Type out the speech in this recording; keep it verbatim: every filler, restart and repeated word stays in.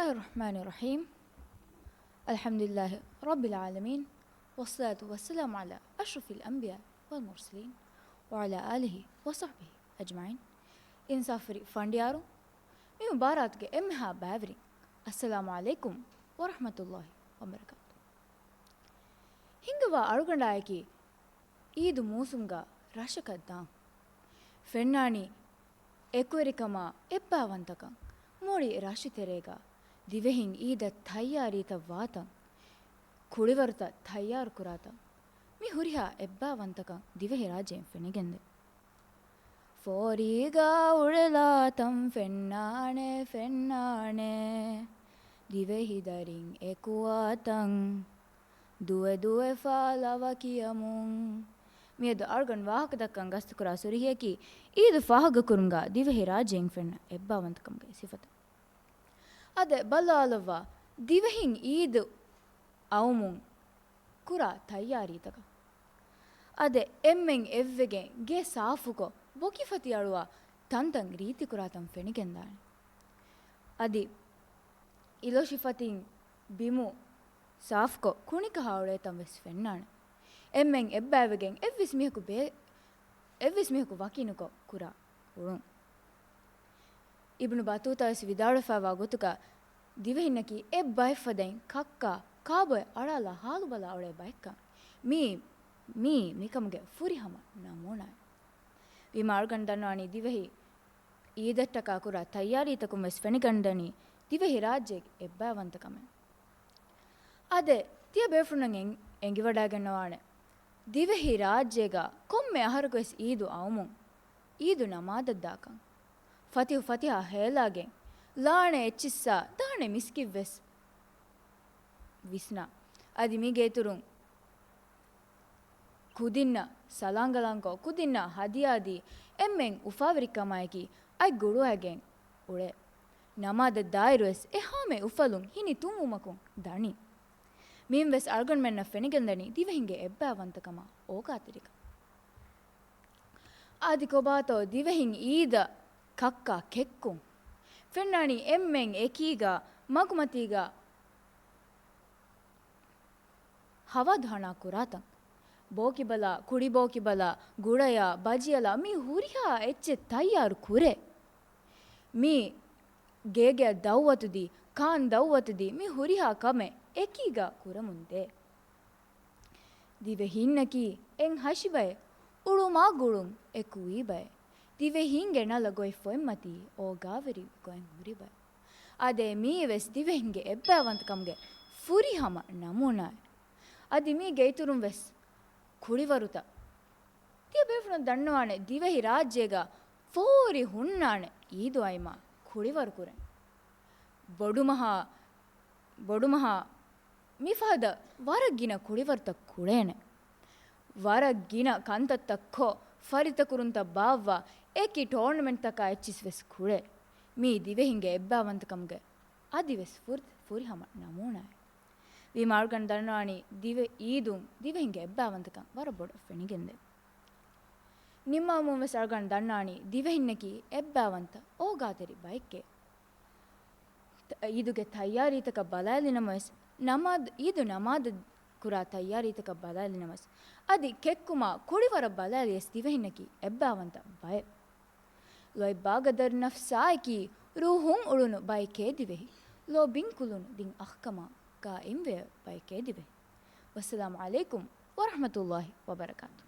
الرحمن الرحيم. الحمد لله رب العالمين، والصلاة والسلام على أشرف الأنبياء والمرسلين، وعلى آله وصحبه أجمعين. އިންސާފުވެރި ފަނޑިޔާރު، މި މުބާރާތުގެ އެންމެހާ ބައިވެރިން، އައްސަލާމު ޢަލައިކުމް ވަރަޙްމަތުﷲި ވަބަރަކާތު. ހިނގަވާ އަޅުގަނޑާއެކީ އީދު މޫސުމްގަ ރަށަކަށް ދާން. ފެންނާނީ އެކުވެރިކަމާ އެއްބާވަންތަކަން މުޅި ރަށުތެރޭގަ ދިވެހިން އީދަށް ތައްޔާރީތައް ވާތަން، ކުޅިވަރުތައް ތައްޔާރު ކުރާތަން، މި ހުރިހާ އެއްބާވަންތަކަން ދިވެހިރާއްޖެއިން ފެނިގެންދޭ. ފޯރީގަ އުޅެލާތަން ފެންނާނެ، ފެންނާނެ. ދިވެހި ދަރިން އެކުވާތަން، ދުވެ ދުވެފާ ލަވަ ކިޔަމުން. މިއަދު އަޅުގަނޑު ވާހަކަދައްކަން ގަސްތުކުރާ ސުރުހިއަކީ އީދު ފާހަގަކުރުމުގަ ދިވެހިރާއްޖެއިން ފެންނަ އެއްބާވަންތަކަމުގެ ސިފަތައް. އަދެ ބަލާލައްވާ، ދިވެހިން އީދު އައުމުން ކުރާ ތައްޔާރީތަކަށް. އަދެ އެންމެން އެއްވެގެން ގެ ސާފުކޮށް، ބޮކިފަތި އަޅުވާ ތަންތަން ރީތިކުރާތަން ފެނިގެންދާނެ. އަދި އިލޮށިފަތިން ބިމު ސާފުކޮށް ކުނިކަހާ އުޅޭތަން ވެސް ފެންނާނެ. އެންމެން އެއްބައިވެގެން އެއްވެސް މީހަކު ބޭ-، އެއްވެސް މީހަކު ވަކިނުކޮށް ކުރާ އުޅުން. އިބްނު ބަތޫތާ ވެސް ވިދާޅުވެފައިވާ ގޮތުގަ، ދިވެހިންނަކީ އެއްބައެއްފަދައިން ކައްކާ ކާބޮއެ އަޅާލާ ހާލުބަލާ އުޅޭ ބައެއްކަން. މީ، މީ މިކަމުގެ ފުރިހަމަ ނަމޫނާއެއް. ވީމާ އަޅުގަނޑު ދަންނަވާނީ ދިވެހި އީދަށްޓަކާ ކުރާ ތައްޔާރީތަކުން ވެސް ފެނިގަންނަނީ ދިވެހިރާއްޖޭގެ އެއްބައިވަންތަކަމެއް. އާދެ، ތިޔަބޭފުޅުން އެން-، އެނގިވަޑައިގަންނަވާނެ، ދިވެހިރާއްޖޭގަ ކޮންމެ އަހަރަކުވެސް އީދު އައުމުން، އީދު ނަމާދަށްދާކަން، ފަތިހު ފަތިހާ ހޭލާގެން، ލާނެ އެއްޗިއްސާ ދާނެ މިސްކިތްވެސް ވިސްނާ. އަދި މީގެ އިތުރުން ކުދިންނަށް ސަލާނގަލާންކޮށް، ކުދިންނަށް ހަދިޔާދީ، އެންމެން އުފާވެރިކަމާއެކީ އަތް ގުޅުވައިގެން އުޅޭ. ނަމާދަށް ދާއިރުވެސް އެ ހާމަ އުފަލުން ހިނިތުންވުމަކުން ދަނީ. މިއިންވެސް އަޅުގަނޑުމެންނަށް ފެނިގެންދަނީ ދިވެހިންގެ އެއްބައިވަންތަކަމާ އޯގާތެރިކަން. އަދި ކޮބާތޯ ދިވެހިން އީދަށް ކައްކާ ކެއްކުން؟ ފެންނާނީ އެންމެން އެކީގަ މަގުމަތީގަ ހަވާދު ހަނާ ކުރާތަން. ބޯކިބަލާ، ކުޅިބޯކިބަލާ، ގުޅަޔާ، ބަޖިއަލާ، މި ހުރިހާ އެއްޗެއް ތައްޔާރު ކުރޭ. މި ގޭގެއަށް ދައުވަތުދީ، ކާން ދައުވަތުދީ، މި ހުރިހާ ކަމެއް އެކީގަ ކުރަމުން ދޭ. ދިވެހީންނަކީ އެއް ހަށިބައެއް، އުޅުމާ ގުޅުން އެކުވީ ބައެއް. ދިވެހީންގެ ނަލަ ގޮތް ފޮތްމަތީ އޯގާވެރި ގޮތް ހުރި ބައެއް. އާދެ، މިއީވެސް ދިވެހިންގެ އެއްބައިވަންތަކަމުގެ ފުރިހަމަ ނަމޫނާއެއް. އަދި މީގެ އިތުރުން ވެސް ކުޅިވަރުތައް. ތިޔަބޭފުޅުން ދަންނަވާނެ، ދިވެހި ރާއްޖޭގަ ފޯރި ހުންނާނެ އީދު އައިމާ ކުޅިވަރު ކުރަން. ބޮޑުމަހާ، ބޮޑުމަހާ މިފަހަތަށް ވަރަށް ގިނަ ކުޅިވަރުތައް ކުޅޭނެ. ވަރަށް ގިނަ ކަންތައްތައް ކޮށް، ފަރިތަކުރުންތައް ބާއްވާ، އެކި ޓޯނަމެންޓްތަކާ އެއްޗިސް ވެސް ކުޅޭ. މީ ދިވެހިންގެ އެއްބައިވަންތަކަމުގެ އަދިވެސް ފުރި-، ފުރިހަމަ ނަމޫނާއެއް. ވީމާ އަޅުގަނޑު ދަންނަވާނީ ދިވެ-، އީދުން ދިވެހިންގެ އެއްބައިވަންތަކަން ވަރަށް ބޮޑަށް ފެނިގެންދޭ. ނިންމާލުމުން ވެސް އަޅުގަނޑު ދަންނާނީ ދިވެހިންނަކީ އެއްބައިވަންތަ އޯގާތެރި ބައެއްކޭ. ތަ-، އީދުގެ ތައްޔާރީތަކަށް ބަލާލިނަމަވެސް، ނަމާދު، އީދު ނަމާދަށް ކުރާ ތައްޔާރީތަކަށް ބަލާލިނަމަވެސް، އަދި ކެއްކުމާ ކުޅިވަރަށް ބަލާލިޔަސް ދިވެހިންނަކީ އެއްބައިވަންތަ ބައެއް. ލޯތްބާގަދަރު ނަފްސާއެކީ ރޫހުން އުޅުނު ބައެކޭ ދިވެހި. ލޯ ބިން ކުލުނު ދިން އަޚްކަމާ ގާއިމްވެ ބައެކޭ ދިވެހި. ވައްސަލާމު ޢަލައިކުމް ވަރަޙްމަތުﷲި ވަބަރަކާތު.